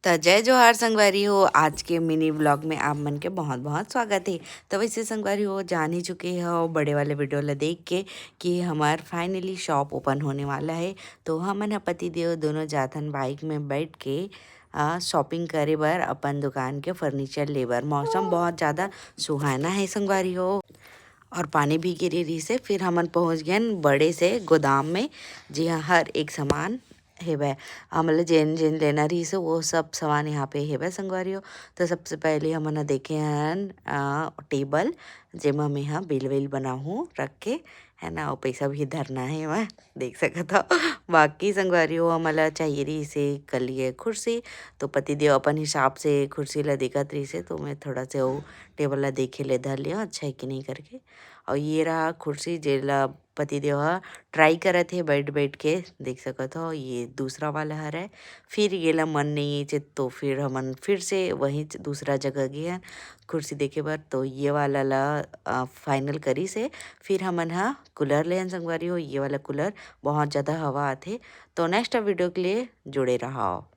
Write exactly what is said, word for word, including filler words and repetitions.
त जय जोहार संगवारी हो, आज के मिनी व्लॉग में आप मन के बहुत बहुत स्वागत हे। त वैसे संगवारी हो, जान ही चुके हो बड़े वाले वीडियो ला देख के कि हमार फाइनली शॉप ओपन होने वाला है। तो हमन ह पति देव दोनों जाथन बाइक में बैठ के आ, शॉपिंग करे बर अपन दुकान के फर्नीचर ले बर। मौसम बहुत ज़्यादा सुहाना है संगवारी हो, और पानी भी गिरे रहिस हे। फिर हमन पहुँच गेन बड़े से गोदाम में, जिहाँ हर एक सामान हेवय। हमला जेन जेन लेना रहिस हे, वो सब सामान यहाँ पे हेवय संगवारी हो। तो सबसे पहले हमन ह देखे हन आ, टेबल, जेमा मैं ह बिल विल बनाहूँ रख के, है ना, अउ पैसा भी धरना हे एमा, देख सकत हव। बाकी संगवारी हो, हमला चाहिए रहिस हे कलिए कुर्सी, तो पति देव अपन हिसाब से कुर्सी ला देखत रहिस हे, तो मैं थोड़ा से वो टेबल ला देखे ले धर लिया, अच्छा है कि नहीं करके। और ये रहा कुर्सी, जेला पति देव ह ट्राई करत हे बैठ बैठ के, देख सकत हो, ये दूसरा वाला हरय। फिर येला मन नहीं हे, तो फिर हमन फिर से वही दूसरा जगह गे हन कुर्सी देखे बर। तो ये वाला ला फाइनल करिस हे। फिर हमन ह कूलर लेहन संगवारी हो, ये वाला कूलर, बहुत ज़्यादा हवा आथे। तो नेक्स्ट वीडियो के लिए जुड़े रहो।